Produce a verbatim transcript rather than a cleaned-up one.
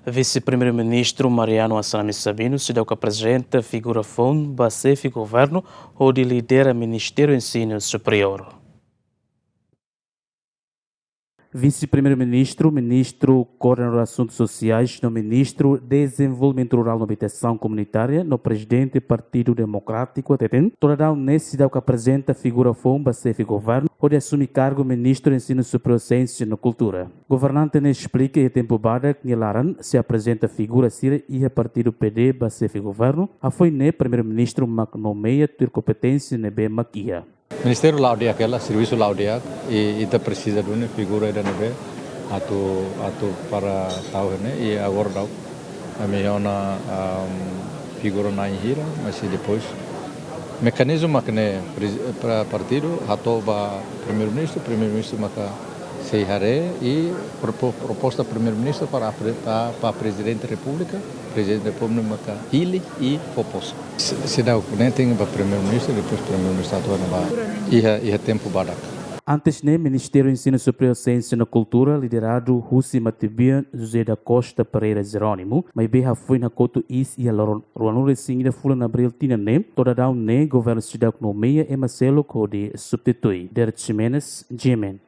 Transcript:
Vise-Primeiru-Ministru Mariano Assanami Sabino seidauk aprezenta figura foun ba xefe governu hodi lidera Ministériu Ensinu Superiór. Vise-Primeiru-Ministru, Ministru Koordenadór Asuntus Sosiais no Ministru Dezenvolvimentu Rurál no Abitasaun Komunitária no Prezidente Partidu Demokrátiku hateten, to'o daudaun ne'e seidauk aprezenta figura foun ba xefe governu hodi asume kargu Ministru Ensinu Superiór, Siénsia no Kultura. Governante ne'e esplika iha tempu badak nia laran sei aprezenta figura sira iha partidu P D ba xefe governu, hafoin ne'e Primeiru-Ministru mak nomeia tuir kompeténsia ne'ebé mak iha. Ministériu la'o di'ak hela, servisu la'o di'ak, i ita presiza duni figura ida ne'ebé atu, atu para tau ne'e, i agora daudaun ami iha ona, am, figura na'in hira, mas i depois mekanizmu mak ne'e presi-, pra partidu hato'o ba Primeiru-Ministru, Primeiru-Ministru maka sei haree i propo-, proposta Primeiru-Ministru para apre-, pa, pa Prezidente Repúblika, Prezidente Repúblika maka hili i fó pose. Se, seidauk, ne'e tenke ba Primeiru-Ministru, depois Primeiru-Ministru atu hanoin ba iha, iha tempu badak. Antes ne'e, Ministériu Ensinu Superiór, Siénsia no Kultura, lideradu husi matebian José da Costa Pereira Jerónimo, maibé hafoin hakotu iis iha loron ruanulu-resin-ida fulan Abríl tinan ne'e, to'o daudaun ne'e governu seidauk nomeia ema seluk hodi substitui. Derek Ximenes, G M N.